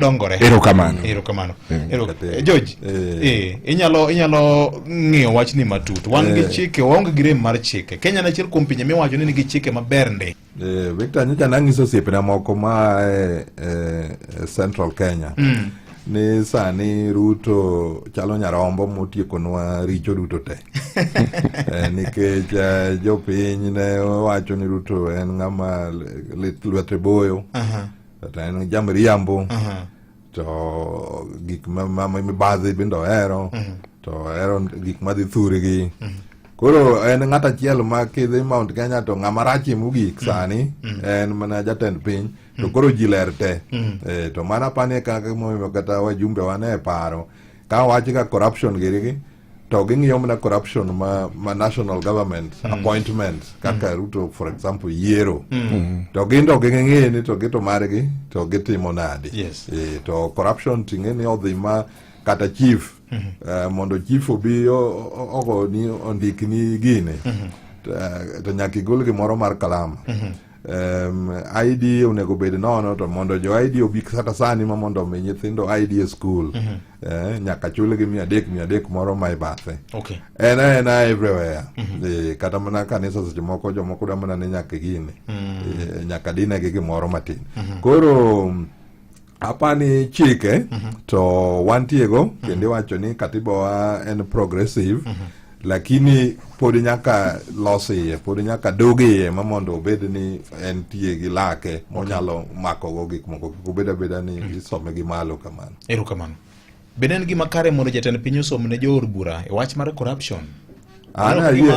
Dongore. Erokamano. Erokamano. Kate. George, inyalo ng'iyo wachni matut. Wan gi chike, waonge gi rem mar chike. Kenya en achiel kuom pinje miwacho ni nigi chike maber ndi. Victor, nyocha nanyiso osiepena moko ma e Central Kenya ni sani Ruto chalo nyarombo motiekonwa richo duto te, nikech jopiny ne wacho ni Ruto en ng'ama lwete boyo, to en jamriambo, to gik ma mibadhi bende ohero, to ohero gik madhi thurgi. Koro en ng'at achiel ma kidhi Mount Kenya to ng'ama rachie mogik sani en mana jatend piny, to koro ji ler te. To mano apani kaka momiyo kata wajumbe wa ne paro ka wach ka corruption girigi, to ging'iyo mana corruption ma national government appointment kaka Ruto, for example, yiero, to gin to ging'e ni to gito margi to gitimo nadi. To corruption ting'e ni odhi ma kata chief, mondo chief obi ogoni ondikni gini, to nyaka igol gimoro mar kalama. ID onego bed nono, to mondo jo ID obi kata sani ma mondo omi nyithindo ID e school, nyaka chulgi 300 300 moro ma e bathe. En aena everywhere. Kata mana kanisa seche moko jomoko dwa mana ni nyaka gini, nyaka dinegi gimoro matin. Koro apani chike to wantiego, kendo iwacho ni katiba wa en progressive, lakini pod nyaka los iye, pod nyaka dog iye ma mondo obed ni entie gi lake monyalo makogo gik moko, kik obed abeda ni isome gi malo kamano. Erokamano. Bende en gima kare mondo jatend piny osom ne jood bura e wach mar corruption? An Mano ayie. gima